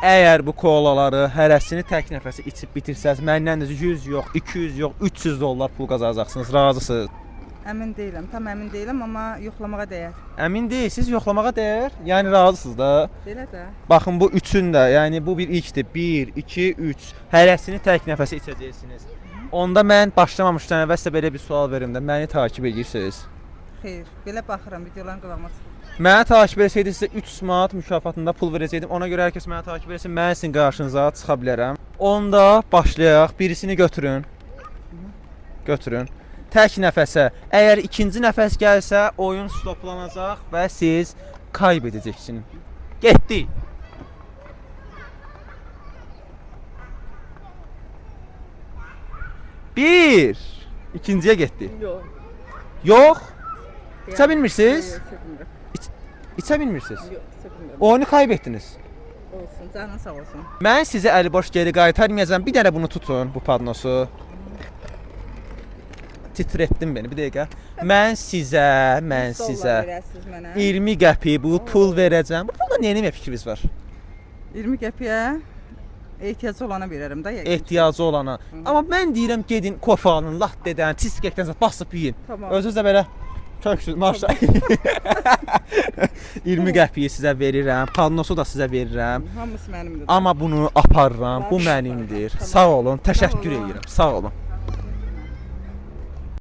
Əgər bu kolaları hərəsini tək nəfəsə içib bitirsəz, məndən də 100 yox, 200 yox, 300 dollar pul qazanacaqsınız. Razısınız? Əmin deyiləm, tam əmin deyiləm, amma yoxlamağa dəyər. Əmin deyilsiz, yoxlamağa dəyər. Yəni razısınız da. Belə də. Baxın bu üçün də, yəni bu bir ilkdir. 1, 2, 3. Hərəsini tək nəfəsə içəcəksiniz. Onda mən başlamamışdan əvvəl sizə belə bir sual verim də, məni takib edirsiniz? Xeyr, belə baxıram, videoların qabağıma çıxır. Məni takib etsəydiniz sizə 3 manat mükafatında pul verəcəkdim. Ona görə hər kəs məni takib etsin, mən sizin qarşınıza çıxa bilərəm. Onda başlayaq. Birisini götürün. Götürün. Tək nəfəsə. Əgər ikinci nəfəs gəlsə, oyun stoplanacaq və siz kayb edəcəksiniz. Getdik. Bir. İkinciyə getdi. Yox. Yox. İçə bilmirsiniz? Yox, içə bilmirəm. İçə bilmirsiniz. Yox, içə bilmirəm. Oyunu kaybetdiniz. Olsun, canın sağ olsun. Mən sizi əliboş geri qaytarmayacağam. Bir dənə bunu tutun, bu padnosu. Titrətdin məni bir dəqiqə. Mən sizə, mən 100 dollar sizə verəsiniz mənə. 20 qəpik bu pul verəcəm. Bu pulla nə etmək fikriniz var? 20 qəpiyə ehtiyacı olana verərəm də yəqin. Ehtiyacı olana. Amma mən deyirəm gedin kofe alın, lattedən, cheesecake-dən zat basıb yeyin. Tamam. Özünüz də belə köksüz maşallah. 20 qəpiyi sizə verirəm, padnosu da sizə verirəm. Hamısı mənimdir. Amma bunu aparıram. Bu mənimdir. Sağ olun. Təşəkkür olun. edirəm. Sağ olun.